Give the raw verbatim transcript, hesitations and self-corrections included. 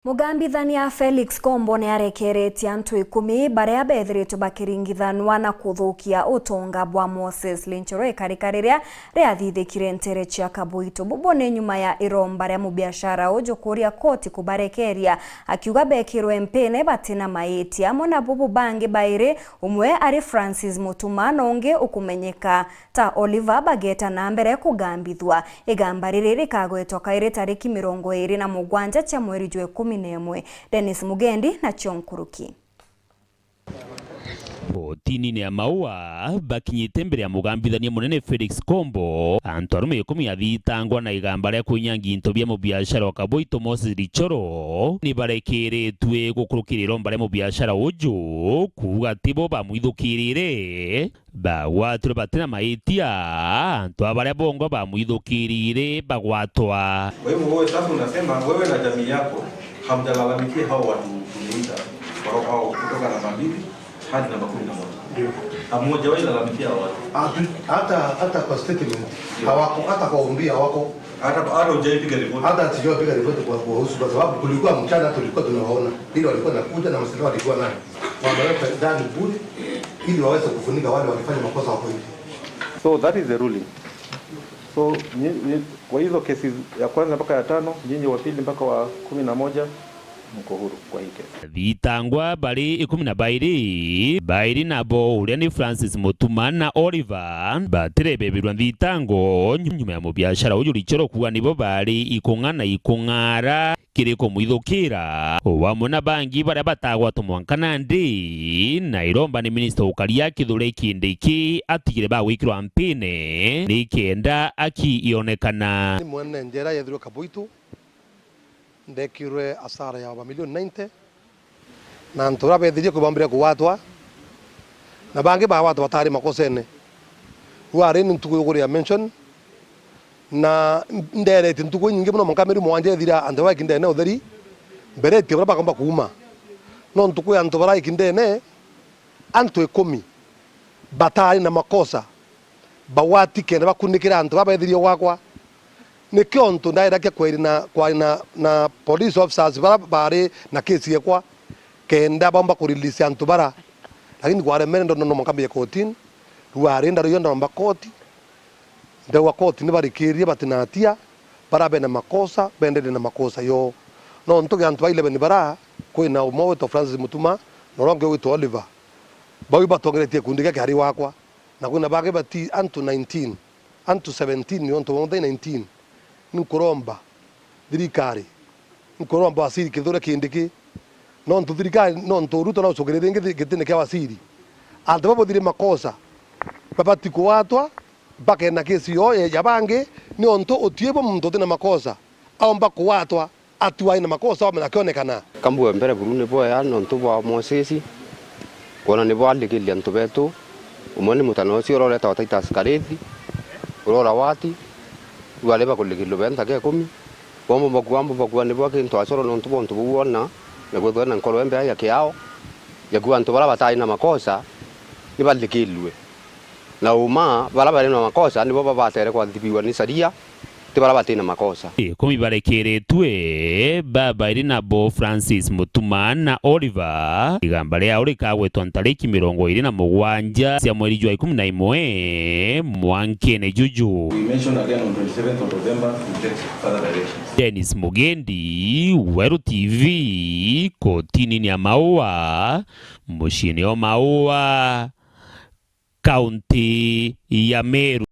Mugambithania Felix Kombo ni arekeretie antu ikumi baria bethiritwe bakiringithanwa na kuthukia utonga bwa Moses Linchoro ikarika riria riathithikire ntere cia Kabuitu. Bubu ni nyuma ya iromba ria mubiashara uju kuria koti kubarekeria, akiuga bekirwe mpine batina maitia. Amwe na bubu bangi bairi, umwe ari Francis Mutuma na ungi ukumenyeka ta Oliver, bageta na mbere kugambithua. Igamba riri rikagwetwa kairi tariki mirongo iri na mugwanja cia mweri jwa ikumi na imwe. Dennis Mugendi nacio nkuruki. Kotinine ya Maua, bakinyite mbere ya mugambithania munene Felix Kombo, antu arume ikumi athitangwa na igamba ria kwinyangia into bia mubiashara wa Kabuitu Moses Richoro, ni barekeretue gukurukira iromba ria mubiashara uju, kuuga tibo bamwithukirire. Bagwatwe batina maitia, antu a baria bongwa bamwithukirire bagwatwa. Kwa hivyo wewe sasa unasema wewe na jamii yako hamjalalamikia hao watu tumeita, wao kutoka namba mbili hadi namba kumi na moja. Ndio. Hamjawahi lalamikia hao watu. Hatu-, hata, hata kwa statement, ndio, hawako, hata kwa umbia hawako. Hata, hata hujaipiga ripoti. Hata sijapiga ripoti kwa, kwa husu, kwa sababu kulikuwa mchana tulikuwa tunawaona. Ile walikuwa nakuja na msitari walikuwa nayo. Wameweka ndani bure ili waweze kufunika wale walifanya makosa wako nje. So that is the ruling. So, nyi-, nyi-, kwa hizo cases ya kwanza mpaka ya tano, nyinyi wa pili mpaka wa kumi na moja, mko huru kwa hii kesi. Thitangwa bari ikumi na bairi, bairi nabo uria ni Francis Mutuma na Oliver, batirebebirwa nthitango nyuma ya mubiashara uju Richoro kuuga nibo bari ikung'a na ikung'ara kiri kumwithukira. O amwe na bangi baria batagwatwa mwanka nandi, na iromba ni minista ukaria Kithure Kindiki atigire bagwikirwa mpine nikenda aki ionekana. Ni mwene njera yethirwe Kabuitu, ndekirwe asara ya mamilioni ninety, na antu baria bethirie kwi bambire kugwatwa, na bangi bagwatwa batari makosene. Riu ari ni ntuku yukuria mention, na nderetie ntuku inyingi mono, mwanka mieri mugwanja ithira, antu baria ikindene utheri, mberetie baria bakomba kuuma. No ntuku ya antu baria ikindene, antu ikumi batari na makosa, bagwati kenda bakunikira antu baba bethirie gwakwa. Nikio untu ndairagia kweri na, kwari na, na police officers bara bari na kesi yekwa, kenda baumba kurelease antu bara. Lakini kwaremere, ndono no mwanka mbie kotini, riu ari ndaruio ndomba koti, ndauga koti ni barikirie batina hatia, bara bena makosa, bendere na makosa yo. No ntugi antu ba eleven bara, kwina umwe witwa Francis Mutuma, na uria ungi witwa Oliver. Bau batongeretie kundi gia kiari wakwa. Na kwina bangi bati antu nineteen, antu seventeen, ni untu bonthe nineteen. Ninkuromba thirikari, ninkuromba waziri Kithure Kindiki, nontu thirikari, nontu Ruto naucukire ringi thi-, gitine kia waziri. Antu babuthire makosa, babati kuwatwa, bakena kesi yo ya, ya bangi, ni untu utiibwo muntu utina makosa aumba kuwatwa. Atu aina makosa ome akionekana. Kambue mbere buru ni bwea nontu bwa Moses, kwona nibo alikiria antu betu. Umwe ni mutana ucio uroreta wa Titus Karithi, urora wati, riu ari bakulikirwe bentha ke ikumi. Bombo bakua, ambo bakua nibo akintu acoro nontu bwa untu buu wona, na kwithwa na nkoro embea ya kiao, ya kuuga antu bara batai na makosa, ni balikirwe. Na uma, bara bari na makosa nibo babatere kwathibiwa ni sharia, ti bara bati na makosa. Ikumi barekeretwe, babairi nabo Francis Mutuma na Oliver. Igamba riao rikagwetwa ntariki mirongo iri na mugwanja cia mweri jwa ikumi na imwe, mwankene juju. We mentioned again on twenty-seventh of November to take further directions. Dennis Mugendi, Weru T V, kotini ni ya Maua, muciini o Maua, kaunti ya Meru.